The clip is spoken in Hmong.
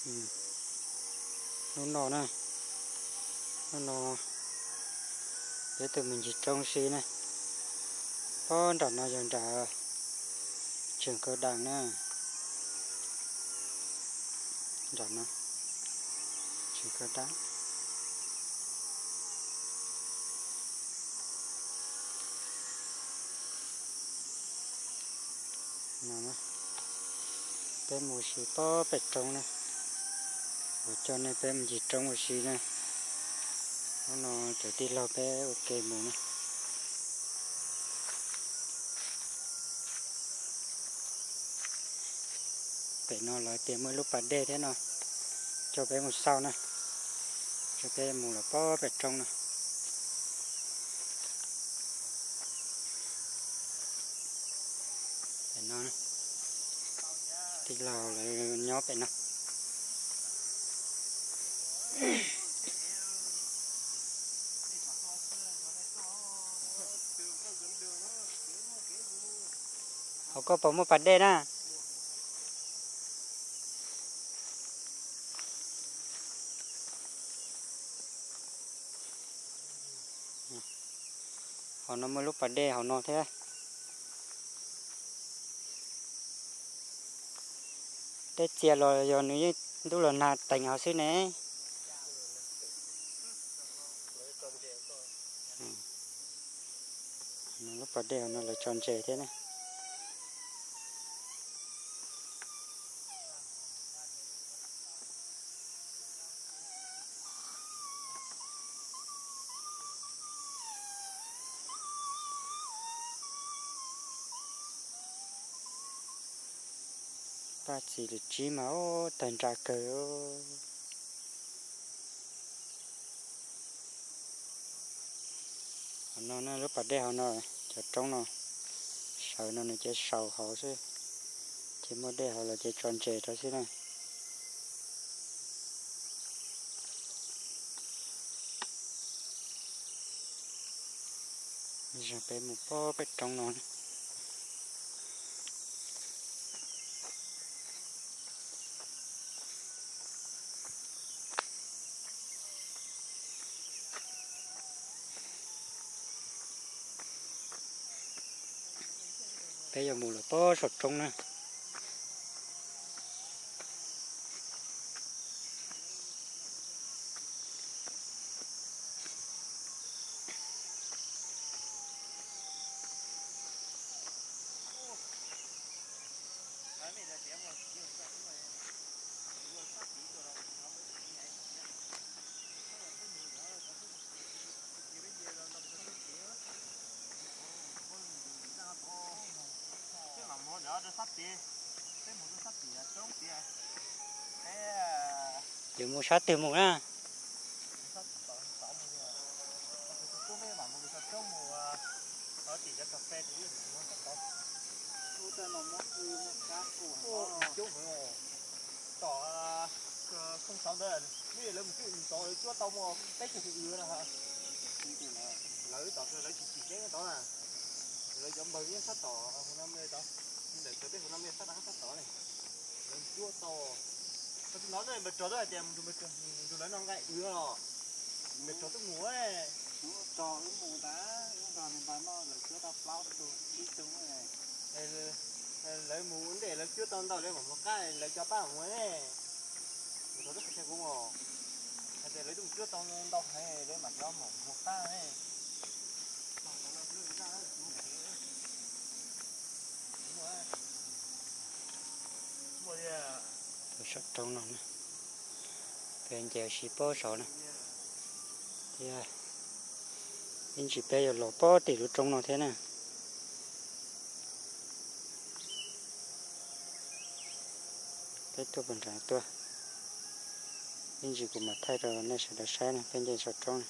Hnub no na, hnub no peb tuaj mus ncig roob si na. Pob nram no yog nram tseem kaw dam na. Nram no tseem kaw dam. Peb mus si pob pem roob na. Kuv coj nej peb mus ncig roob ua si na. Hnub no cov tij laug peb ua ke mus na. Pem no lawv tias muaj ib lub pas dej thiab no, coj peb mus xauj na. Coj peb mus lawm pob pem roob no. Pem no, tij laug lawv nyob pem no. Hauv koj puas muaj pas dej na? Hauv no muaj lub pas dej hauv no thiab. Tej txias los yog nws yeej ntuj los nag teev hauv xwb ne. Lub pas dej hauv no lawv tso ntses thiab na. Paj txiv lwm tsib mas tawg nra kawg. Hauv no na, lub pas dej hauv no, cov roob no, sawv no nws ces saum hauv xwb, ces muaj dej hauv los ces tso ntses rau xwb na. Peb mus pob pem roob no. Peb yuav mus lawm pob saum roob na. Yuav mus sab twg mus na? Tom Phoo Xauv ntawd, lawv mus cuab tau muaj peb caug tus w na. Lawv tom lawv tsis tsim tseeb tod na. Lawv cov npawg nyob sab tom hauv no, ntawm peb hauv no sab rov sab tom ne. Lawv mus cuab tau. Qhov tsis hnov npawg Rog twb hais tias mus nrug lawv no nqaij w los. Npawg Rog twb mus, Rog twb mus tas, Rog npawg no lawv cuab tau plaub tug ib tug. Lawv mus ua ntej lawv cuab tau ntau lawv mam mus qab lawv cov pab mus ne. Npawg Rog twb qhia kuv os, hais tias lawv twb mus cuab tau ntau heev lawv mam cov mam mus qab ne. Saum roob no, peb nce ua si pob saud na. Thiab ib ntsis peb yuav los pob tim lub roob no thiab na. Peb tuaj puag nram tuaj, ib ntsis kuv mam thaij rau nej sawv daws saib na, peb nce saum roob na.